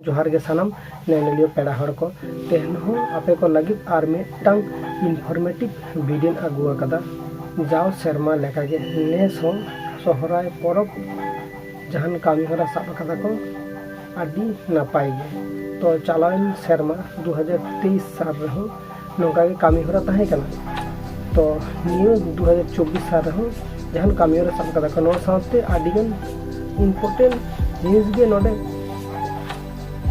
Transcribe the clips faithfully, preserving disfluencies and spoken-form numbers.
ᱡᱚᱦᱟᱨ ᱜᱮ ᱥᱟᱱᱟᱢ ᱧᱮᱧᱮᱞᱤᱭᱟᱹ ᱯᱮᱲᱟ ᱦᱚᱲ ᱠᱚ᱾ ᱛᱮᱦᱮᱧ ᱦᱚᱸ ᱟᱯᱮ ᱠᱚ ᱞᱟᱹᱜᱤᱫ ᱟᱨ ᱢᱤᱫᱴᱟᱝ informative video ᱟᱹᱜᱩ ᱟᱠᱟᱫᱟ᱾ ᱡᱟᱣ ᱥᱮᱨᱢᱟ ᱞᱮᱠᱟᱜᱮ ᱱᱮᱥ ᱦᱚᱸ ᱥᱚᱦᱨᱟᱭ ᱯᱚᱨᱚᱵᱽ ᱡᱟᱦᱟᱱ ᱠᱟᱹᱢᱤ ᱦᱚᱨᱟ ᱥᱟᱵ ᱟᱠᱟᱫᱟ ᱠᱚ, ᱟᱹᱰᱤ ᱱᱟᱯᱟᱭ ᱜᱮ᱾ ᱛᱚ ᱪᱟᱞᱟᱣᱮᱱ ᱥᱮᱨᱢᱟ ᱫᱩ ᱦᱟᱡᱟᱨ ᱛᱮᱭᱤᱥ ᱥᱟᱞ ᱨᱮᱦᱚᱸ ᱱᱚᱝᱠᱟ ᱜᱮ ᱠᱟᱹᱢᱤ ᱦᱚᱨᱟ ᱛᱟᱦᱮᱸ ᱠᱟᱱᱟ᱾ ᱛᱚ ᱱᱤᱭᱟᱹ ᱫᱩ ᱦᱟᱡᱟᱨ ᱪᱚᱵᱵᱤᱥ ᱥᱟᱞ ᱨᱮᱦᱚᱸ ᱡᱟᱦᱟᱱ ᱠᱟᱹᱢᱤ ᱦᱚᱨᱟ ᱥᱟᱵ ᱠᱟᱫᱟ ᱠᱚ, ᱱᱚᱣᱟ ᱥᱟᱶᱛᱮ ᱟᱹᱰᱤᱜᱟᱱ important ᱡᱤᱱᱤᱥ ᱜᱮ ᱱᱚᱰᱮ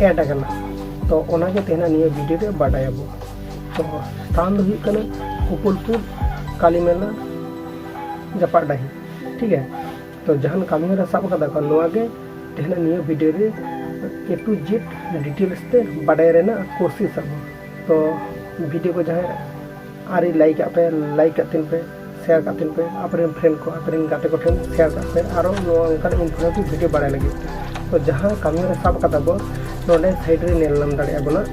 add ᱟᱠᱟᱱᱟ᱾ ᱛᱚ ᱚᱱᱟᱜᱮ ᱛᱮᱦᱮᱧ ᱱᱤᱭᱟᱹ video ᱨᱮ ᱵᱟᱰᱟᱭᱟᱵᱚ᱾ ᱛᱚ ᱥᱛᱷᱟᱱ ᱫᱚ ᱦᱩᱭᱩᱜ ᱠᱟᱱᱟ ᱜᱳᱯᱩᱞᱯᱩᱨ ᱠᱟᱞᱤ ᱢᱮᱞᱟ ᱡᱟᱯᱟᱜ ᱰᱟᱹᱦᱤ, ᱴᱷᱤᱠ ᱜᱮᱭᱟ᱾ ᱛᱚ ᱡᱟᱦᱟᱱ ᱠᱟᱹᱢᱤ ᱦᱚᱨᱟ ᱥᱟᱵ ᱠᱟᱫᱟ ᱠᱚ, ᱱᱚᱣᱟ ᱜᱮ ᱛᱮᱦᱮᱧ ᱱᱤᱭᱟᱹ video ᱨᱮ A to Z details ᱛᱮ ᱵᱟᱰᱟᱭ ᱨᱮᱱᱟᱜ ᱠᱳᱥᱤᱥ ᱟᱵᱚ᱾ ᱛᱚ video ᱠᱚ ᱡᱟᱦᱟᱸᱭ ᱟᱹᱣᱨᱤ like ᱟᱜ ᱯᱮ, like ᱠᱟᱜ ᱛᱤᱧ ᱯᱮ, share ᱠᱟᱜ ᱛᱤᱧ ᱯᱮ, ᱟᱯᱮ ᱨᱮᱱ friend ᱠᱚ, ᱟᱯᱮ ᱨᱮᱱ ᱜᱟᱛᱮ ᱠᱚ ᱴᱷᱮᱱ share ᱠᱟᱜ ᱯᱮ, ᱟᱨᱚ ᱱᱚᱣᱟ ᱚᱱᱠᱟᱱ informative video ᱵᱟᱲᱟᱭ ᱞᱟᱹᱜᱤᱫ ᱛᱮ᱾ ᱛᱚ ᱡᱟᱦᱟᱸ ᱠᱟᱹᱢᱤ ᱦᱚᱨᱟ ᱥᱟᱵ ᱠᱟᱫᱟ ᱵᱚ, ᱱᱚᱰᱮ side ᱨᱮ ᱧᱮᱞ ᱧᱟᱢ ᱫᱟᱲᱮᱭᱟᱜᱼᱟ ᱵᱚᱱ᱾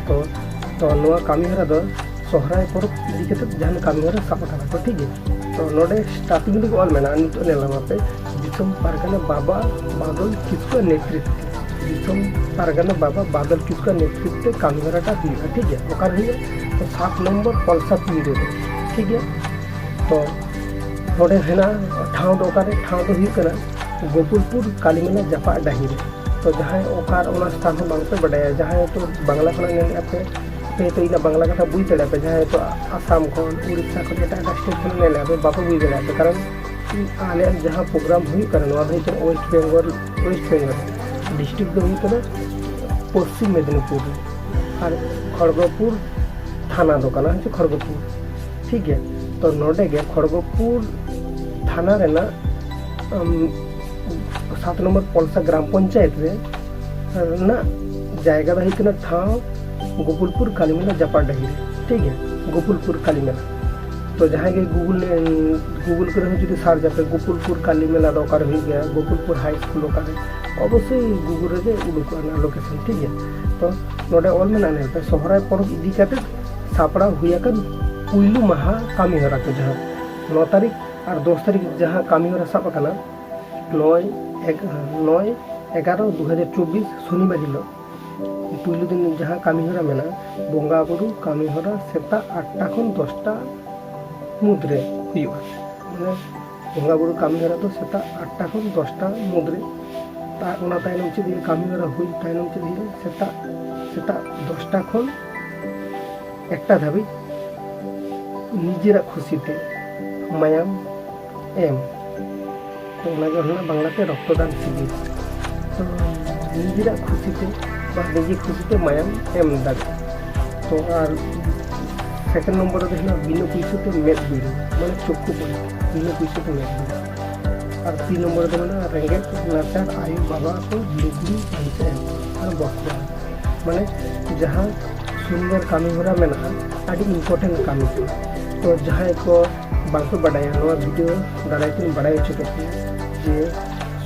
ᱛᱚ ᱛᱚ ᱱᱚᱣᱟ ᱠᱟᱹᱢᱤ ᱦᱚᱨᱟ ᱫᱚ ᱥᱚᱦᱨᱟᱭ ᱯᱚᱨᱚᱵᱽ ᱤᱫᱤ ᱠᱟᱛᱮ ᱡᱟᱦᱟᱱ ᱠᱟᱹᱢᱤ ᱦᱚᱨᱟ ᱥᱟᱵ ᱟᱠᱟᱫᱟ ᱠᱚ, ᱴᱷᱤᱠ ᱜᱮᱭᱟ᱾ ᱛᱚ ᱱᱚᱰᱮ starting ᱨᱮᱜᱮ ᱚᱞ ᱢᱮᱱᱟᱜᱼᱟ, ᱱᱤᱛᱚᱜ ᱧᱮᱞ ᱧᱟᱢ ᱟᱯᱮ, ᱫᱤᱥᱚᱢ ᱯᱟᱨᱜᱟᱱᱟ ᱵᱟᱵᱟ ᱵᱟᱫᱚᱞ ᱠᱤᱥᱠᱩ ᱱᱮᱛᱨᱤᱛᱵ ᱛᱮ, ᱫᱤᱥᱚᱢ ᱯᱟᱨᱜᱟᱱᱟ ᱵᱟᱵᱟ ᱵᱟᱫᱚᱞ ᱠᱤᱥᱠᱩ ᱱᱮᱛᱨᱤᱛᱵ ᱛᱮ ᱠᱟᱹᱢᱤ ᱦᱚᱨᱟᱴᱟ ᱦᱩᱭᱩᱜᱼᱟ, ᱴᱷᱤᱠ ᱜᱮᱭᱟ᱾ ᱚᱠᱟᱨᱮ ᱦᱩᱭᱩᱜᱼᱟ? ᱛᱚ ᱥᱟᱛ ᱱᱚᱢᱵᱚᱨ ᱯᱚᱞᱥᱟ ᱯᱤᱲ ᱨᱮ, ᱴᱷᱤᱠ ᱜᱮᱭᱟ᱾ ᱛᱚ ᱱᱚᱰᱮ ᱦᱮᱱᱟᱜᱼᱟ ᱴᱷᱟᱶ ᱫᱚ, ᱚᱠᱟᱨᱮ ᱴᱷᱟᱶ ᱫᱚ ᱦᱩᱭᱩᱜ ᱠᱟᱱᱟ ᱜᱳᱠᱩᱞᱯᱩᱨ ᱠᱟᱞᱤᱢᱮᱞᱟ ᱡᱟᱯᱟᱜ ᱰᱟᱹᱦᱤ ᱨᱮ᱾ ᱛᱚ ᱡᱟᱦᱟᱸᱭ ᱚᱠᱟ ᱚᱱᱟ ᱥᱛᱷᱟᱱ ᱦᱚᱸ ᱵᱟᱝᱯᱮ ᱵᱟᱰᱟᱭᱟ, ᱡᱟᱦᱟᱸᱭ ᱦᱚᱭᱛᱳ ᱵᱟᱝᱞᱟ ᱠᱷᱚᱱᱟᱜ ᱧᱮᱞᱮᱫᱼᱟ ᱯᱮ, ᱦᱚᱭᱛᱳ ᱤᱧᱟᱹᱜ ᱵᱟᱝᱞᱟ ᱠᱟᱛᱷᱟ ᱵᱩᱡᱽ ᱫᱟᱲᱮᱭᱟᱜᱼᱟ ᱯᱮ, ᱡᱟᱦᱟᱸᱭ ᱦᱚᱭᱛᱳ ᱟᱥᱟᱢ ᱠᱷᱚᱱ, ᱩᱲᱤᱥᱥᱟ ᱠᱷᱚᱱ, ᱮᱴᱟᱜ ᱮᱴᱟᱜ state ᱠᱷᱚᱱ ᱧᱮᱞᱮᱫᱼᱟ ᱯᱮ, ᱵᱟᱯᱮ ᱵᱩᱡᱽ ᱫᱟᱲᱮᱭᱟᱜᱼᱟ ᱯᱮ, ᱠᱟᱨᱚᱱ ᱟᱞᱮᱭᱟᱜ ᱡᱟᱦᱟᱸ program ᱦᱩᱭᱩᱜ ᱠᱟᱱᱟ, ᱱᱚᱣᱟ ᱫᱚ ᱦᱩᱭᱩᱜ ᱠᱟᱱᱟ West Bengal, West Bengal district ᱫᱚ ᱦᱩᱭᱩᱜ ᱠᱟᱱᱟ ᱯᱚᱥᱪᱤᱢ ᱢᱮᱫᱤᱱᱤᱯᱩᱨ ᱨᱮ, ᱟᱨ ᱠᱷᱚᱲᱜᱚᱯᱩᱨ ᱛᱷᱟᱱᱟ ᱫᱚ ᱠᱟᱱᱟ ᱦᱚᱪᱪᱷᱮ ᱠᱷᱚᱲᱜᱚᱯᱩᱨ, ᱴᱷᱤᱠ ᱜᱮᱭᱟ᱾ ᱛᱚ ᱱᱚᱰᱮ ᱜᱮ ᱠᱷᱚᱲᱜᱚᱯᱩᱨ ᱛᱷᱟᱱᱟ ᱨᱮᱱᱟᱜ, ᱟᱢ, ᱥᱟᱛ ᱱᱚᱢᱵᱚᱨ ᱯᱚᱞᱥᱟ ᱜᱨᱟᱢ ᱯᱚᱧᱪᱟᱭᱮᱛ ᱨᱮ ᱨᱮᱱᱟᱜ ᱡᱟᱭᱜᱟ ᱫᱚ ᱦᱩᱭᱩᱜ ᱠᱟᱱᱟ ᱴᱷᱟᱶ ᱜᱳᱠᱩᱞᱯᱩᱨ ᱠᱟᱞᱤᱢᱮᱞᱟ ᱡᱟᱯᱟᱜ ᱰᱟᱹᱦᱤ ᱨᱮ, ᱴᱷᱤᱠ ᱜᱮᱭᱟ, ᱜᱳᱠᱩᱞᱯᱩᱨ ᱠᱟᱞᱤᱢᱮᱞᱟ᱾ ᱛᱚ ᱡᱟᱦᱟᱸᱭ ᱜᱮ Google, Google ᱠᱚᱨᱮ ᱦᱚᱸ ᱡᱩᱫᱤ search ᱟᱯᱮ ᱜᱳᱠᱩᱞᱯᱩᱨ ᱠᱟᱞᱤᱢᱮᱞᱟ ᱫᱚ ᱚᱠᱟᱨᱮ ᱦᱩᱭᱩᱜ ᱜᱮᱭᱟ, ᱜᱳᱠᱩᱞᱯᱩᱨ high school ᱚᱠᱟᱨᱮ, ᱚᱵᱚᱥᱥᱳᱭ Google ᱨᱮᱜᱮ ᱩᱰᱩᱠᱚᱜᱼᱟ ᱚᱱᱟ location, ᱴᱷᱤᱠ ᱜᱮᱭᱟ᱾ ᱛᱚ ᱱᱚᱰᱮ ᱚᱞ ᱢᱮᱱᱟᱜᱼᱟ, ᱧᱮᱞ ᱯᱮ, ᱥᱚᱦᱨᱟᱭ ᱯᱚᱨᱚᱵᱽ ᱤᱫᱤ ᱠᱟᱛᱮ ᱥᱟᱯᱲᱟᱣ ᱦᱩᱭ ᱟᱠᱟᱱ ᱯᱩᱭᱞᱩ ᱢᱟᱦᱟ ᱠᱟᱹᱢᱤ ᱦᱚᱨᱟ ᱠᱚ, ᱡᱟᱦᱟᱸ ᱱᱚ ᱛᱟᱹᱨᱤᱠᱷ ᱟᱨ ᱫᱚᱥ ᱛᱟᱹᱨᱤᱠᱷ ᱡᱟᱦᱟᱸ ᱠᱟᱹᱢᱤ ᱦᱚᱨᱟ ᱥᱟᱵ ᱟᱠᱟᱱᱟ, ᱱᱚᱭ ᱮᱠ, ᱱᱚᱭ ᱮᱜᱟᱨᱚ ᱫᱩ ᱦᱟᱡᱟᱨ ᱪᱚᱵᱵᱤᱥ ᱥᱚᱱᱤᱵᱟᱨ ᱦᱤᱞᱳᱜ ᱯᱩᱭᱞᱩ ᱫᱤᱱ ᱡᱟᱦᱟᱸ ᱠᱟᱹᱢᱤ ᱦᱚᱨᱟ ᱢᱮᱱᱟᱜᱼᱟ, ᱵᱚᱸᱜᱟ ᱵᱩᱨᱩ ᱠᱟᱹᱢᱤ ᱦᱚᱨᱟ ᱥᱮᱛᱟᱜ ᱟᱴᱴᱟ ᱠᱷᱚᱱ ᱫᱚᱥᱴᱟ ᱢᱩᱫᱽᱨᱮ ᱦᱩᱭᱩᱜᱼᱟ᱾ ᱢᱟᱱᱮ ᱵᱚᱸᱜᱟ ᱵᱩᱨᱩ ᱠᱟᱹᱢᱤ ᱦᱚᱨᱟ ᱫᱚ ᱥᱮᱛᱟᱜ ᱟᱴᱴᱟ ᱠᱷᱚᱱ ᱫᱚᱥᱴᱟ ᱢᱩᱫᱽᱨᱮ᱾ ᱛᱟ-, ᱚᱱᱟ ᱛᱟᱭᱱᱚᱢ ᱪᱮᱫ ᱦᱩᱭᱩᱜᱼᱟ? ᱠᱟᱹᱢᱤ ᱦᱚᱨᱟ ᱦᱩᱭ ᱛᱟᱭᱱᱚᱢ ᱪᱮᱫ ᱦᱩᱭᱩᱜᱼᱟ? ᱥᱮᱛᱟᱜ, ᱥᱮᱛᱟᱜ ᱫᱚᱥᱴᱟ ᱠᱷᱚᱱ ᱮᱠᱴᱟ ᱫᱷᱟᱹᱵᱤᱡ ᱱᱤᱡᱮᱨᱟᱜ ᱠᱷᱩᱥᱤᱛᱮ ᱢᱟᱭᱟᱢ ᱮᱢ᱾ ᱛᱚ ᱚᱱᱟ ᱜᱮ ᱦᱩᱭᱱᱟ ᱵᱟᱝᱞᱟᱛᱮ ᱨᱚᱠᱛᱚᱫᱟᱱ ᱥᱤᱵᱤᱨ᱾ ᱛᱚ ᱱᱤᱡᱮᱨᱟᱜ ᱠᱷᱩᱥᱤᱛᱮ ᱵᱟ ᱱᱤᱡᱮ ᱠᱷᱩᱥᱤᱛᱮ ᱢᱟᱭᱟᱢ ᱮᱢ ᱫᱟᱲᱮᱭᱟᱜᱼᱟ᱾ ᱛᱚ ᱟᱨ ᱥᱮᱠᱮᱱᱰ ᱱᱚᱢᱵᱚᱨ ᱨᱮᱫᱚ ᱦᱩᱭᱱᱟ ᱵᱤᱱᱟᱹ ᱯᱩᱭᱥᱟᱹ ᱛᱮ ᱢᱮᱫ ᱵᱤᱰᱟᱹᱣ, ᱢᱟᱱᱮ ᱪᱚᱠᱠᱷᱩ ᱯᱚᱨᱤᱠᱠᱷᱟ, ᱵᱤᱱᱟᱹ ᱯᱩᱭᱥᱟᱹ ᱛᱮ ᱢᱮᱫ ᱵᱤᱰᱟᱹᱣ᱾ ᱟᱨ ᱛᱤᱱ ᱱᱚᱢᱵᱚᱨ ᱨᱮᱫᱚ ᱢᱮᱱᱟᱜᱼᱟ ᱨᱮᱸᱜᱮᱡ ᱱᱟᱪᱟᱨ ᱟᱭᱳ ᱵᱟᱵᱟ ᱠᱚ ᱞᱩᱜᱽᱲᱤ ᱯᱟᱱᱛᱮ ᱮᱢ ᱟᱨ ᱵᱚᱥᱛᱨᱚ᱾ ᱢᱟᱱᱮ ᱡᱟᱦᱟᱸ ᱥᱚᱱᱤᱵᱟᱨ ᱠᱟᱹᱢᱤ ᱦᱚᱨᱟ ᱢᱮᱱᱟᱜᱼᱟ, ᱟᱹᱰᱤ ᱤᱢᱯᱚᱨᱴᱮᱱᱴ ᱠᱟᱹᱢᱤ ᱠᱟᱱᱟ᱾ ᱛᱚ ᱡᱟᱦᱟᱸᱭ ᱠᱚ ᱵᱟᱝᱯᱮ ᱵᱟᱰᱟᱭᱟ, ᱱᱚᱣᱟ ᱵᱷᱤᱰᱤᱭᱳ ᱫᱟᱨᱟᱭ ᱛᱮᱧ ᱵᱟᱰᱟᱭ ᱦᱚᱪᱚ ᱠᱮᱫ ᱯᱮᱭᱟ ᱡᱮ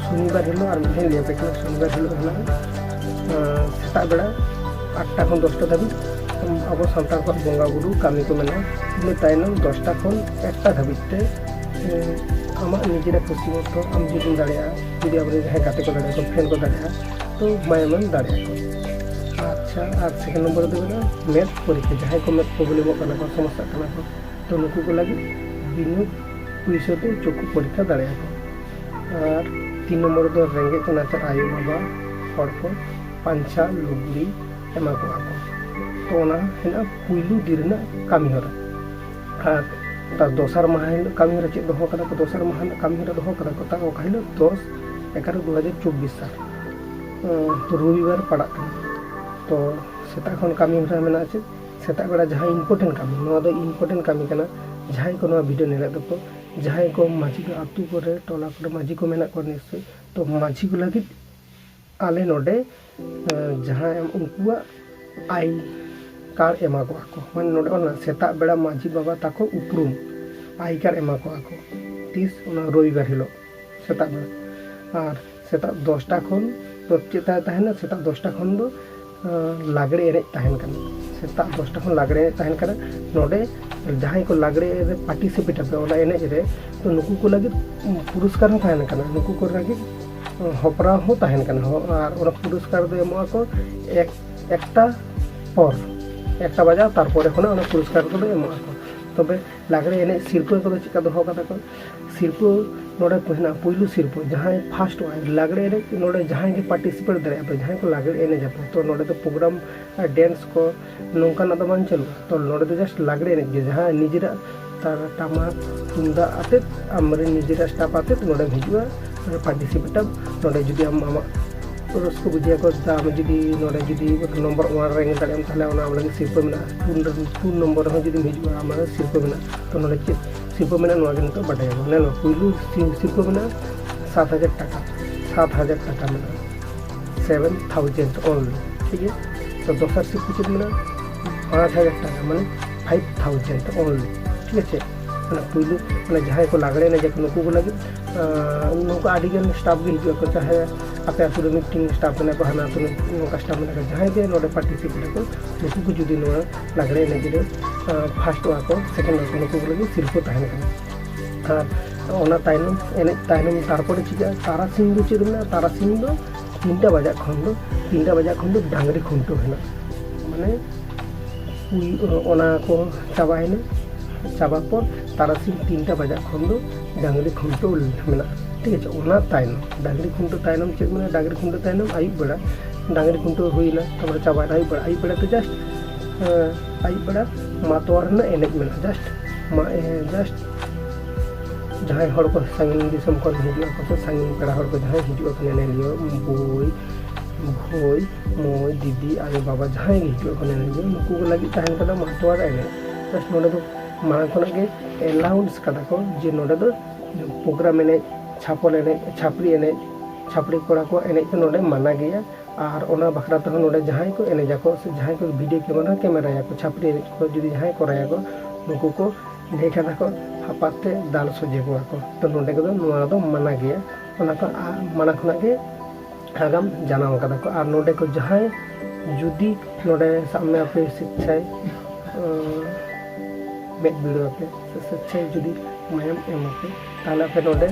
ᱥᱚᱱᱤᱵᱟᱨ ᱦᱤᱞᱳᱜ, ᱟᱨ ᱢᱤᱫ ᱫᱷᱟᱣ ᱤᱧ ᱞᱟᱹᱭ ᱟᱯᱮ ᱠᱟᱱᱟ, ᱥᱚᱱᱤᱵᱟᱨ ᱦᱤᱞᱳᱜ ᱦᱮᱱᱟᱜᱼᱟ, ᱟᱸ, ᱥᱮᱛᱟᱜ ᱵᱮᱲᱟ ᱟᱴᱴᱟ ᱠᱷᱚᱱ ᱫᱚᱥᱴᱟ ᱫᱷᱟᱹᱵᱤᱡ ᱟᱵᱚ ᱥᱟᱱᱛᱟᱲ ᱠᱚᱣᱟᱜ ᱵᱚᱸᱜᱟ ᱵᱩᱨᱩ ᱠᱟᱹᱢᱤ ᱠᱚ ᱢᱮᱱᱟᱜᱼᱟ᱾ ᱤᱱᱟᱹ ᱛᱟᱭᱱᱚᱢ ᱫᱚᱥᱴᱟ ᱠᱷᱚᱱ ᱮᱠᱴᱟ ᱫᱷᱟᱹᱵᱤᱡ ᱛᱮ, ᱟᱸ, ᱟᱢᱟᱜ ᱱᱤᱡᱮᱨᱟᱜ ᱠᱩᱥᱤ ᱢᱚᱛᱚ ᱟᱢ ᱡᱩᱫᱤᱢ ᱫᱟᱲᱮᱭᱟᱜᱼᱟ, ᱡᱩᱫᱤ ᱟᱵᱚᱨᱮᱱ ᱡᱟᱦᱟᱸᱭ ᱜᱟᱛᱮ ᱠᱚ ᱫᱟᱲᱮᱭᱟᱜᱼᱟ, ᱯᱷᱨᱮᱱᱰ ᱠᱚ ᱫᱟᱲᱮᱭᱟᱜᱼᱟ, ᱛᱚ ᱢᱟᱭᱟᱢᱮᱢ ᱫᱟᱲᱮᱭᱟᱜᱼᱟ᱾ ᱟᱪᱪᱷᱟ, ᱟᱨ ᱥᱮᱠᱮᱱᱰ ᱱᱚᱢᱵᱚᱨ ᱨᱮᱫᱚ ᱢᱮᱱᱟᱜᱼᱟ ᱢᱮᱫ ᱯᱚᱨᱤᱠᱠᱷᱟ᱾ ᱡᱟᱦᱟᱸᱭ ᱠᱚ ᱢᱮᱫ ᱯᱨᱚᱵᱞᱮᱢᱚᱜ ᱠᱟᱱᱟ ᱠᱚ, ᱥᱚᱢᱚᱥᱥᱟᱜ ᱠᱟᱱᱟ ᱠᱚ, ᱛᱚ ᱱᱩᱠᱩ ᱠᱚ ᱞᱟᱹᱜᱤᱫ ᱵᱤᱱᱟᱹ ᱯᱩᱭᱥᱟᱹ ᱛᱮ ᱪᱚᱠᱠᱷᱩ ᱯᱚᱨᱤᱠᱠᱷᱟ ᱫᱟᱲᱮᱭᱟᱜᱼᱟ ᱠᱚ᱾ ᱟᱨ ᱛᱤᱱ ᱱᱚᱢᱵᱚᱨ ᱨᱮᱫᱚ ᱨᱮᱸᱜᱮᱡ ᱱᱟᱪᱟᱨ ᱟᱭᱳ ᱵᱟᱵᱟ ᱦᱚᱲ ᱠᱚ ᱯᱟᱧᱪᱟ ᱞᱩᱜᱽᱲᱤ ᱮᱢᱟ ᱠᱚᱣᱟ ᱠᱚ᱾ ᱛᱚ ᱚᱱᱟ ᱦᱮᱱᱟᱜᱼᱟ ᱯᱩᱭᱞᱩ ᱫᱤᱱ ᱨᱮᱱᱟᱜ ᱠᱟᱹᱢᱤ ᱦᱚᱨᱟ᱾ ᱟᱨ ᱛᱟᱨ ᱫᱚᱥᱟᱨ ᱢᱟᱦᱟ ᱦᱤᱞᱳᱜ ᱠᱟᱹᱢᱤ ᱦᱚᱨᱟ ᱪᱮᱫ ᱫᱚᱦᱚ ᱠᱟᱫᱟ ᱠᱚ? ᱫᱚᱥᱟᱨ ᱢᱟᱦᱟ ᱨᱮᱱᱟᱜ ᱠᱟᱹᱢᱤ ᱦᱚᱨᱟ ᱫᱚᱦᱚ ᱠᱟᱫᱟ ᱠᱚ, ᱛᱟ ᱚᱠᱟ ᱦᱤᱞᱳᱜ ᱫᱚᱥ ᱮᱜᱟᱨᱚ ᱫᱩ ᱦᱟᱡᱟᱨ ᱪᱚᱵᱵᱤᱥ ᱥᱟᱞ, ᱟᱸ, ᱨᱚᱵᱤᱵᱟᱨ ᱯᱟᱲᱟᱜ ᱠᱟᱱᱟ᱾ ᱛᱚ ᱥᱮᱛᱟᱜ ᱠᱷᱚᱱ ᱠᱟᱹᱢᱤ ᱦᱚᱨᱟ ᱢᱮᱱᱟᱜᱼᱟ ᱪᱮᱫ? ᱥᱮᱛᱟᱜ ᱵᱮᱲᱟ ᱡᱟᱦᱟᱸ ᱤᱢᱯᱚᱨᱴᱮᱱᱴ ᱠᱟᱹᱢᱤ, ᱱᱚᱣᱟ ᱫᱚ ᱤᱢᱯᱚᱨᱴᱮᱱᱴ ᱠᱟᱹᱢᱤ ᱠᱟᱱᱟ᱾ ᱡᱟᱦᱟᱸᱭ ᱠᱚ ᱱᱚᱣᱟ ᱵᱷᱤᱰᱤᱭᱳ ᱧᱮᱞᱮᱫ ᱫᱚᱠᱚ, ᱡᱟᱦᱟᱸᱭ ᱠᱚ ᱢᱟᱹᱡᱷᱤ ᱠᱚ, ᱟᱹᱛᱩ ᱠᱚᱨᱮ, ᱴᱚᱞᱟ ᱠᱚᱨᱮ ᱢᱟᱹᱡᱷᱤ ᱠᱚ ᱢᱮᱱᱟᱜ ᱠᱚᱣᱟ ᱱᱤᱥᱪᱚᱭ, ᱛᱚ ᱢᱟᱹᱡᱷᱤ ᱠᱚ ᱞᱟᱹᱜᱤᱫ ᱟᱞᱮ ᱱᱚᱰᱮ, ᱮᱸ, ᱡᱟᱦᱟᱸ ᱮᱢ, ᱩᱱᱠᱩᱣᱟᱜ ᱟᱭ ᱠᱟᱨᱰ ᱮᱢᱟ ᱠᱚᱣᱟ ᱠᱚ, ᱢᱟᱱᱮ ᱱᱚᱰᱮ ᱚᱞ ᱢᱮᱱᱟᱜᱼᱟ, ᱥᱮᱛᱟᱜ ᱵᱮᱲᱟ ᱢᱟᱹᱡᱷᱤ ᱵᱟᱵᱟ ᱛᱟᱠᱚ ᱩᱯᱨᱩᱢ ᱟᱭ ᱠᱟᱨᱰ ᱮᱢᱟ ᱠᱚᱣᱟ ᱠᱚ᱾ ᱛᱤᱥ? ᱚᱱᱟ ᱨᱚᱵᱤᱵᱟᱨ ᱦᱤᱞᱳᱜ ᱥᱮᱛᱟᱜ ᱵᱮᱲᱟ᱾ ᱟᱨ ᱥᱮᱛᱟᱜ ᱫᱚᱥᱴᱟ ᱠᱷᱚᱱ ᱫᱚ ᱪᱮᱫ ᱛᱟᱦᱮᱸ ᱛᱟᱦᱮᱱᱟ? ᱥᱮᱛᱟᱜ ᱫᱚᱥᱴᱟ ᱠᱷᱚᱱ ᱫᱚ, ᱟᱸ, ᱞᱟᱜᱽᱲᱮ ᱮᱱᱮᱡ ᱛᱟᱦᱮᱱ ᱠᱟᱱᱟ᱾ ᱥᱮᱛᱟᱜ ᱫᱚᱥᱴᱟ ᱠᱷᱚᱱ ᱞᱟᱜᱽᱲᱮ ᱮᱱᱮᱡ ᱛᱟᱦᱮᱱ ᱠᱟᱱᱟ᱾ ᱱᱚᱰᱮ ᱡᱟᱦᱟᱸᱭ ᱠᱚ ᱞᱟᱜᱽᱲᱮ ᱨᱮ ᱯᱟᱨᱴᱤᱥᱤᱯᱮᱴ ᱟᱯᱮ ᱚᱱᱟ ᱮᱱᱮᱡ ᱨᱮ, ᱛᱚ ᱱᱩᱠᱩ ᱠᱚ ᱞᱟᱹᱜᱤᱫ ᱯᱩᱨᱚᱥᱠᱟᱨ ᱦᱚᱸ ᱛᱟᱦᱮᱱ ᱠᱟᱱᱟ᱾ ᱱᱩᱠᱩ ᱠᱚ ᱞᱟᱹᱜᱤᱫ ᱦᱚᱯᱨᱟᱣ ᱦᱚᱸ ᱛᱟᱦᱮᱱ ᱠᱟᱱᱟ᱾ ᱦᱚ-, ᱟᱨ ᱚᱱᱟ ᱯᱩᱨᱚᱥᱠᱟᱨ ᱫᱚ ᱮᱢᱚᱜ ᱟᱠᱚ ᱮᱠ ᱮᱠᱴᱟ ᱯᱚᱨ, ᱮᱠᱴᱟ ᱵᱟᱡᱟᱣ ᱛᱟᱨᱯᱚᱨᱮ ᱠᱷᱚᱱᱟᱜ ᱚᱱᱟ ᱯᱩᱨᱚᱥᱠᱟᱨ ᱠᱚᱫᱚ ᱮᱢᱚᱜ ᱟᱠᱚ᱾ ᱛᱚᱵᱮ ᱞᱟᱜᱽᱲᱮ ᱮᱱᱮᱡ ᱥᱤᱨᱯᱟᱹ ᱠᱚᱫᱚ ᱪᱮᱫᱠᱟ ᱫᱚᱦᱚ ᱠᱟᱫᱟ ᱠᱚ? ᱥᱤᱨᱯᱟᱹ ᱱᱚᱰᱮ ᱠᱚ ᱦᱮᱱᱟᱜᱼᱟ, ᱯᱩᱭᱞᱩ ᱥᱤᱨᱯᱟᱹ ᱡᱟᱦᱟᱸᱭ ᱯᱷᱟᱥᱴᱚᱜᱼᱟᱭ ᱞᱟᱜᱽᱲᱮ ᱮᱱᱮᱡ, ᱱᱚᱰᱮ ᱡᱟᱦᱟᱸᱭ ᱜᱮ ᱯᱟᱨᱴᱤᱥᱤᱯᱮᱴ ᱫᱟᱲᱮᱭᱟᱜᱼᱟ ᱯᱮ, ᱡᱟᱦᱟᱸᱭ ᱠᱚ ᱞᱟᱜᱽᱲᱮ ᱮᱱᱮᱡ ᱟᱯᱮ, ᱛᱚ ᱱᱚᱰᱮ ᱫᱚ ᱯᱨᱳᱜᱨᱟᱢ ᱟᱨ ᱰᱮᱱᱥ ᱠᱚ ᱱᱚᱝᱠᱟᱱᱟᱜ ᱫᱚ ᱵᱟᱝ ᱪᱟᱹᱞᱩᱜᱼᱟ᱾ ᱛᱚ ᱱᱚᱰᱮ ᱫᱚ ᱡᱟᱥᱴ ᱞᱟᱜᱽᱲᱮ ᱮᱱᱮᱡ ᱜᱮ, ᱡᱟᱦᱟᱸ ᱱᱤᱡᱮᱨᱟᱜ ᱛᱟᱨ ᱴᱟᱢᱟᱠ ᱛᱩᱢᱫᱟᱜ ᱟᱛᱮᱫ, ᱟᱢᱨᱮᱱ ᱱᱤᱡᱮᱨᱟᱜ ᱥᱴᱟᱯ ᱟᱛᱮᱫ ᱱᱚᱰᱮᱢ ᱦᱤᱡᱩᱜᱼᱟ, ᱱᱚᱰᱮ ᱯᱟᱨᱴᱤᱥᱤᱯᱮᱴ ᱟᱢ᱾ ᱱᱚᱰᱮ ᱡᱩᱫᱤ ᱟᱢ ᱟᱢᱟᱜ ᱨᱟᱹᱥᱠᱟᱹ ᱵᱩᱡᱷᱟᱹᱣ ᱠᱚ, ᱟᱢ ᱡᱩᱫᱤ ᱱᱚᱰᱮ ᱡᱩᱫᱤ ᱱᱚᱢᱵᱚᱨ ᱳᱣᱟᱱ ᱨᱮ ᱫᱟᱲᱮᱭᱟᱜ ᱟᱢ, ᱛᱟᱦᱚᱞᱮ ᱚᱱᱟ ᱟᱢ ᱞᱟᱹᱜᱤᱫ ᱥᱤᱨᱯᱟᱹ ᱢᱮᱱᱟᱜᱼᱟ᱾ ᱴᱩ, ᱴᱩ ᱱᱚᱢᱵᱚᱨ ᱨᱮᱦᱚᱸ ᱡᱩᱫᱤᱢ ᱦᱤᱡᱩᱜᱼᱟ, ᱟᱢᱟᱜ ᱥᱤᱨᱯᱟᱹ ᱢᱮᱱᱟᱜᱼᱟ᱾ ᱛᱚ ᱱᱚᱰᱮ ᱪᱮᱫ ᱥᱤᱨᱯᱟᱹ ᱢᱮᱱᱟᱜᱼᱟ, ᱱᱚᱣᱟ ᱜᱮ ᱱᱤᱛᱚᱜ ᱵᱟᱰᱟᱭᱟᱵᱚᱱ᱾ ᱧᱮᱞ ᱢᱮ, ᱯᱩᱭᱞᱩ ᱥᱤ-, ᱥᱤᱨᱯᱟᱹ ᱢᱮᱱᱟᱜᱼᱟ ᱥᱟᱛ ᱦᱟᱡᱟᱨ ᱴᱟᱠᱟ, ᱥᱟᱛ ᱦᱟᱡᱟᱨ ᱴᱟᱠᱟ ᱢᱮᱱᱟᱜᱼᱟ, ᱥᱮᱵᱷᱮᱱ ᱛᱷᱟᱣᱡᱮᱱᱰ ᱚᱱᱞᱤ, ᱴᱷᱤᱠ ᱜᱮᱭᱟ᱾ ᱛᱚ ᱫᱚᱥᱟᱨ ᱥᱤᱨᱯᱟᱹ ᱪᱮᱫ ᱢᱮᱱᱟᱜᱼᱟ? ᱯᱟᱸᱪ ᱦᱟᱡᱟᱨ ᱴᱟᱠᱟ, ᱢᱟᱱᱮ ᱯᱷᱟᱭᱤᱵᱷ ᱛᱷᱟᱣᱡᱮᱱᱰ ᱚᱱᱞᱤ, ᱴᱷᱤᱠ ᱟᱪᱷᱮ᱾ ᱢᱟᱱᱮ ᱯᱩᱭᱞᱩ, ᱢᱟᱱᱮ ᱡᱟᱦᱟᱸᱭ ᱠᱚ ᱞᱟᱜᱽᱲᱮ ᱮᱱᱮᱡ ᱟᱠᱚ, ᱱᱩᱠᱩ ᱠᱚ ᱞᱟᱹᱜᱤᱫ, ᱟᱸ, ᱱᱚᱝᱠᱟ ᱟᱹᱰᱤ ᱜᱟᱱ ᱥᱴᱟᱯ ᱜᱮ ᱦᱤᱡᱩᱜ ᱟᱠᱚ, ᱪᱟᱦᱮ ᱟᱯᱮ ᱟᱹᱛᱩ ᱨᱮ ᱢᱤᱫᱴᱤᱱ ᱥᱴᱟᱯ ᱢᱮᱱᱟᱜ ᱠᱚ, ᱦᱟᱱᱟ ᱟᱹᱛᱩ ᱨᱮ ᱱᱚᱝᱠᱟ ᱥᱴᱟᱯ ᱢᱮᱱᱟᱜ ᱠᱚ, ᱡᱟᱦᱟᱸᱭ ᱜᱮ ᱱᱚᱰᱮ ᱯᱟᱨᱴᱤᱥᱤᱯᱮᱴ ᱟᱠᱚ, ᱱᱩᱠᱩ ᱠᱚ ᱡᱩᱫᱤ ᱱᱚᱣᱟ ᱞᱟᱜᱽᱲᱮ ᱮᱱᱮᱡ ᱨᱮ, ᱟᱸ, ᱯᱷᱟᱥᱴᱚᱜ ᱟᱠᱚ, ᱥᱮᱠᱮᱱᱰ ᱟᱠᱚ, ᱱᱩᱠᱩ ᱠᱚ ᱞᱟᱹᱜᱤᱫ ᱥᱤᱨᱯᱟᱹ ᱛᱟᱦᱮᱱ ᱠᱟᱱᱟ᱾ ᱟᱨ ᱚᱱᱟ ᱛᱟᱭᱱᱚᱢ, ᱮᱱᱮᱡ ᱛᱟᱭᱱᱚᱢ ᱛᱟᱨᱯᱚᱨᱮ ᱪᱤᱠᱟᱹᱜᱼᱟ? ᱛᱟᱨᱟᱥᱤᱧ ᱫᱚ ᱪᱮᱫ ᱢᱮᱱᱟᱜᱼᱟ? ᱛᱟᱨᱟᱥᱤᱧ ᱫᱚ ᱛᱤᱱᱴᱟ ᱵᱟᱡᱟᱜ ᱠᱷᱚᱱ ᱫᱚ, ᱛᱤᱱᱴᱟ ᱵᱟᱡᱟᱜ ᱠᱷᱚᱱ ᱫᱚ ᱰᱟᱝᱨᱤ ᱠᱷᱩᱱᱴᱟᱹᱣ ᱦᱮᱱᱟᱜᱼᱟ᱾ ᱢᱟᱱᱮ ᱩᱭ-, ᱚᱱᱟ ᱠᱚ ᱪᱟᱵᱟᱭᱮᱱᱟ, ᱪᱟᱵᱟ ᱯᱚᱨ ᱛᱟᱨᱟᱥᱤᱧ ᱛᱤᱱᱴᱟ ᱵᱟᱡᱟᱜ ᱠᱷᱚᱱ ᱫᱚ ᱰᱟᱝᱨᱤ ᱠᱷᱩᱱᱴᱟᱹᱣ ᱢᱮᱱᱟᱜᱼᱟ, ᱴᱷᱤᱠ ᱟᱪᱷᱮ᱾ ᱚᱱᱟ ᱛᱟᱭᱱᱚᱢ, ᱰᱟᱝᱨᱤ ᱠᱷᱩᱱᱴᱟᱹᱣ ᱛᱟᱭᱱᱚᱢ ᱪᱮᱫ ᱢᱮᱱᱟᱜᱼᱟ? ᱰᱟᱝᱨᱤ ᱠᱷᱩᱱᱴᱟᱹᱣ ᱛᱟᱭᱱᱚᱢ ᱟᱹᱭᱩᱵ ᱵᱮᱲᱟ ᱰᱟᱝᱨᱤ ᱠᱷᱩᱱᱴᱟᱹᱣ ᱦᱩᱭᱱᱟ, ᱛᱟᱨᱯᱚᱨᱮ ᱪᱟᱵᱟᱭᱮᱱᱟ ᱟᱹᱭᱩᱵ ᱵᱮᱲᱟ᱾ ᱟᱹᱭᱩᱵ ᱵᱮᱲᱟ ᱛᱚ ᱡᱟᱥᱴ, ᱟᱹᱭᱩᱵ ᱵᱮᱲᱟ ᱢᱟᱛᱣᱟᱨ ᱨᱮᱱᱟᱜ ᱮᱱᱮᱡ ᱢᱮᱱᱟᱜᱼᱟ, ᱡᱟᱥᱴ ᱢᱟ, ᱡᱟᱥᱴ ᱡᱟᱦᱟᱸᱭ ᱦᱚᱲ ᱠᱚ ᱥᱟᱺᱜᱤᱧ ᱫᱤᱥᱚᱢ ᱠᱷᱚᱱ ᱦᱤᱡᱩᱜ ᱟᱠᱚ ᱥᱮ ᱥᱟᱺᱜᱤᱧ ᱯᱮᱲᱟ ᱦᱚᱲ ᱠᱚ ᱡᱟᱦᱟᱸᱭ ᱦᱤᱡᱩᱜ ᱟᱠᱚ ᱧᱮᱧᱮᱞᱤᱭᱟᱹ, ᱵᱳᱭ, ᱵᱷᱳᱭ, ᱢᱳᱭ, ᱫᱤᱫᱤ, ᱟᱭᱳ, ᱵᱟᱵᱟ ᱡᱟᱦᱟᱸᱭ ᱜᱮ ᱦᱤᱡᱩᱜ ᱟᱠᱚ ᱧᱮᱧᱮᱞᱤᱭᱟᱹ, ᱱᱩᱠᱩ ᱠᱚ ᱞᱟᱹᱜᱤᱫ ᱛᱟᱦᱮᱱ ᱠᱟᱱᱟ ᱢᱟᱛᱣᱟᱨ ᱮᱱᱮᱡ᱾ ᱡᱟᱥᱴ ᱱᱚᱰᱮ ᱫᱚ ᱢᱟᱲᱟᱝ ᱠᱷᱚᱱᱟᱜ ᱜᱮ ᱮᱞᱟᱣᱩᱱᱥ ᱠᱟᱫᱟ ᱠᱚ ᱡᱮ ᱱᱚᱰᱮ ᱫᱚ ᱯᱨᱳᱜᱨᱟᱢ ᱮᱱᱮᱡ, ᱪᱷᱟᱯᱚᱞ ᱮᱱᱮᱡ, ᱪᱷᱟᱯᱨᱤ ᱮᱱᱮᱡ, ᱪᱷᱟᱯᱨᱤ ᱠᱚᱲᱟ ᱠᱚ ᱮᱱᱮᱡ ᱫᱚ ᱱᱚᱰᱮ ᱢᱟᱱᱟ ᱜᱮᱭᱟ᱾ ᱟᱨ ᱚᱱᱟ ᱵᱟᱠᱷᱨᱟ ᱛᱮᱦᱚᱸ ᱱᱚᱰᱮ ᱡᱟᱦᱟᱸᱭ ᱠᱚ ᱮᱱᱮᱡ ᱟᱠᱚ ᱥᱮ ᱡᱟᱦᱟᱸᱭ ᱠᱚ ᱵᱷᱤᱰᱤᱭᱳ ᱠᱮᱢᱮᱨᱟ ᱠᱮᱢᱮᱨᱟᱭᱟᱠᱚ, ᱪᱷᱟᱯᱨᱤ ᱮᱱᱮᱡ ᱠᱚ ᱡᱩᱫᱤ ᱡᱟᱦᱟᱸᱭ ᱠᱚᱨᱟᱭᱟᱠᱚ, ᱱᱩᱠᱩ ᱠᱚ ᱞᱟᱹᱭ ᱠᱟᱫᱟ ᱠᱚ ᱦᱟᱯᱟᱛ ᱛᱮ ᱫᱟᱞ ᱥᱚᱡᱷᱮ ᱠᱚᱣᱟ ᱠᱚ᱾ ᱛᱚ ᱱᱚᱰᱮ ᱠᱚᱫᱚ ᱱᱚᱣᱟ ᱫᱚ ᱢᱟᱱᱟ ᱜᱮᱭᱟ, ᱚᱱᱟ ᱠᱚ ᱟ-, ᱢᱟᱲᱟᱝ ᱠᱷᱚᱱᱟᱜ ᱜᱮ ᱟᱜᱟᱢ ᱡᱟᱱᱟᱣ ᱠᱟᱫᱟ ᱠᱚ᱾ ᱟᱨ ᱱᱚᱰᱮ ᱠᱚ ᱡᱟᱦᱟᱸᱭ ᱡᱩᱫᱤ ᱱᱚᱰᱮ ᱥᱟᱵ ᱢᱮ ᱟᱯᱮ ᱥᱤᱠᱪᱷᱟᱭ, ᱟᱸ, ᱢᱮᱫ ᱵᱤᱲᱟᱹᱣ ᱟᱯᱮ ᱥᱮ ᱥᱤᱠᱪᱷᱟᱭ ᱡᱩᱫᱤ ᱢᱟᱭᱟᱢ ᱮᱢ ᱟᱯᱮ, ᱛᱟᱦᱚᱞᱮ ᱟᱯᱮ ᱱᱚᱰᱮ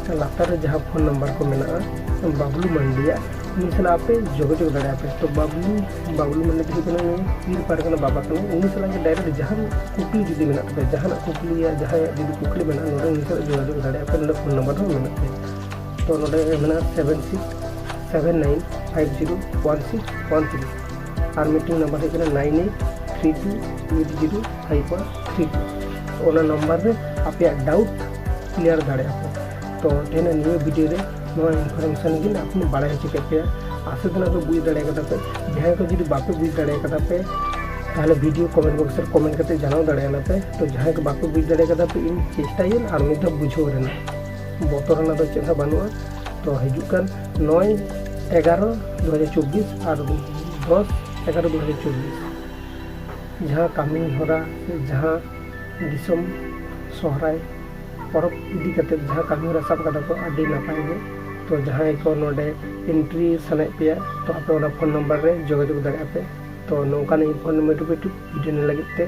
ᱞᱟᱛᱟᱨ ᱨᱮ ᱡᱟᱦᱟᱸ ᱯᱷᱳᱱ ᱱᱟᱢᱵᱟᱨ ᱠᱚ ᱢᱮᱱᱟᱜᱼᱟ, ᱵᱟᱵᱞᱩ ᱢᱟᱱᱰᱤᱭᱟ, ᱩᱱᱤ ᱥᱟᱞᱟᱜ ᱟᱯᱮ ᱡᱳᱜᱟᱡᱳᱜᱽ ᱫᱟᱲᱮᱭᱟᱜᱼᱟ ᱯᱮ᱾ ᱛᱚ ᱵᱟᱵᱞᱩ, ᱵᱟᱵᱞᱩ ᱢᱟᱱᱰᱤ ᱫᱚ ᱦᱩᱭᱩᱜ ᱠᱟᱱᱟ ᱱᱩᱭ ᱯᱤᱨ ᱯᱟᱨᱜᱟᱱᱟ ᱵᱟᱵᱟ ᱠᱟᱱᱟᱭ᱾ ᱩᱱᱤ ᱥᱟᱞᱟᱜ ᱜᱮ direct ᱡᱟᱦᱟᱱ ᱠᱩᱠᱞᱤ ᱡᱩᱫᱤ ᱢᱮᱱᱟᱜ ᱛᱟᱯᱮᱭᱟ, ᱡᱟᱦᱟᱱᱟᱜ ᱠᱩᱠᱞᱤ ᱭᱟ, ᱡᱟᱦᱟᱸᱭᱟᱜ ᱡᱩᱫᱤ ᱠᱩᱠᱞᱤ ᱢᱮᱱᱟᱜᱼᱟ, ᱱᱚᱰᱮ ᱩᱱᱤ ᱥᱟᱞᱟᱜ ᱡᱳᱜᱟᱡᱳᱜᱽ ᱫᱟᱲᱮᱭᱟᱜᱼᱟ ᱯᱮ᱾ ᱱᱚᱰᱮ ᱯᱷᱳᱱ ᱱᱟᱢᱵᱟᱨ ᱦᱚᱸ ᱢᱮᱱᱟᱜ ᱛᱟᱭᱟ᱾ ᱛᱚ ᱱᱚᱰᱮ ᱢᱮᱱᱟᱜᱼᱟ seven six seven nine five zero one six one three, ᱟᱨ ᱢᱤᱫᱴᱮᱱ ᱱᱟᱢᱵᱟᱨ ᱦᱩᱭᱩᱜ ᱠᱟᱱᱟ nine eight three two eight zero five one three two᱾ ᱚᱱᱟ ᱱᱟᱢᱵᱟᱨ ᱨᱮ ᱟᱯᱮᱭᱟᱜ doubt clear ᱫᱟᱲᱮᱭᱟᱜᱼᱟ ᱯᱮ᱾ ᱛᱚ ᱛᱮᱦᱮᱧ ᱱᱤᱭᱟᱹ video ᱨᱮ ᱱᱚᱣᱟ information ᱜᱮ ᱟᱯᱮ ᱵᱟᱲᱟᱭ ᱦᱚᱪᱚ ᱠᱮᱫ ᱯᱮᱭᱟ᱾ ᱟᱥᱟ ᱫᱚ ᱱᱚᱣᱟ ᱯᱮ ᱵᱩᱡᱽ ᱫᱟᱲᱮ ᱠᱟᱫᱟ ᱯᱮ᱾ ᱡᱟᱦᱟᱸᱭ ᱠᱚ ᱡᱩᱫᱤ ᱵᱟᱯᱮ ᱵᱩᱡᱽ ᱫᱟᱲᱮ ᱠᱟᱫᱟ ᱯᱮ, ᱛᱟᱦᱚᱞᱮ video comment box ᱨᱮ comment ᱠᱟᱛᱮ ᱡᱟᱱᱟᱣ ᱫᱟᱲᱮᱭᱟᱞᱮ ᱯᱮ᱾ ᱛᱚ ᱡᱟᱦᱟᱸᱭ ᱠᱚ ᱵᱟᱯᱮ ᱵᱩᱡᱽ ᱫᱟᱲᱮ ᱠᱟᱫᱟ ᱯᱮ, ᱤᱧ ᱪᱮᱥᱴᱟᱭᱟᱹᱧ ᱟᱨ ᱢᱤᱫ ᱫᱷᱟᱣ ᱵᱩᱡᱷᱟᱹᱣ ᱨᱮᱱᱟᱜ᱾ ᱵᱚᱛᱚᱨ ᱨᱮᱱᱟᱜ ᱫᱚ ᱪᱮᱫ ᱦᱚᱸ ᱵᱟᱹᱱᱩᱜᱼᱟ᱾ ᱛᱚ ᱦᱤᱡᱩᱜ ᱠᱟᱱ ᱱᱚᱭ ᱮᱜᱟᱨᱚ ᱫᱩ ᱦᱟᱡᱟᱨ ᱪᱚᱵᱵᱤᱥ ᱟᱨ ᱫᱚᱥ ᱮᱜᱟᱨᱚ ᱫᱩ ᱦᱟᱡᱟᱨ ᱪᱚᱵᱵᱤᱥ ᱡᱟᱦᱟᱸ ᱠᱟᱹᱢᱤ ᱦᱚᱨᱟ ᱥᱮ ᱡᱟᱦᱟᱸ ᱫᱤᱥᱚᱢ ᱥᱚᱦᱨᱟᱭ ᱯᱚᱨᱚᱵᱽ ᱤᱫᱤ ᱠᱟᱛᱮ ᱡᱟᱦᱟᱸ ᱠᱟᱹᱢᱤ ᱦᱚᱨᱟ ᱥᱟᱵ ᱠᱟᱫᱟ ᱠᱚ, ᱟᱹᱰᱤ ᱱᱟᱯᱟᱭ ᱜᱮ᱾ ᱛᱚ ᱡᱟᱦᱟᱸᱭ ᱠᱚ ᱱᱚᱰᱮ entry ᱥᱟᱱᱟᱭᱮᱫ ᱯᱮᱭᱟ, ᱛᱚ ᱟᱯᱮ ᱚᱱᱟ ᱯᱷᱳᱱ ᱱᱟᱢᱵᱟᱨ ᱨᱮ ᱡᱳᱜᱟᱡᱳᱜᱽ ᱫᱟᱲᱮᱭᱟᱜᱼᱟ ᱯᱮ᱾ ᱛᱚ ᱱᱚᱝᱠᱟᱱ informative video ᱞᱟᱹᱜᱤᱫ ᱛᱮ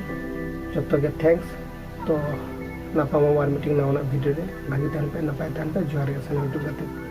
ᱡᱚᱛᱚ ᱜᱮ thanks᱾ ᱛᱚ ᱧᱟᱯᱟᱢ ᱟᱵᱚ ᱟᱨ ᱢᱤᱫᱴᱮᱱ ᱱᱟᱣᱟᱱᱟᱜ video ᱨᱮ᱾ ᱵᱷᱟᱜᱤ ᱛᱟᱦᱮᱱ ᱯᱮ, ᱱᱟᱯᱟᱭ ᱛᱟᱦᱮᱱ ᱯᱮ᱾ ᱡᱚᱦᱟᱨ ᱜᱮ ᱥᱟᱱᱟᱢ ᱜᱟᱛᱮ ᱠᱚ᱾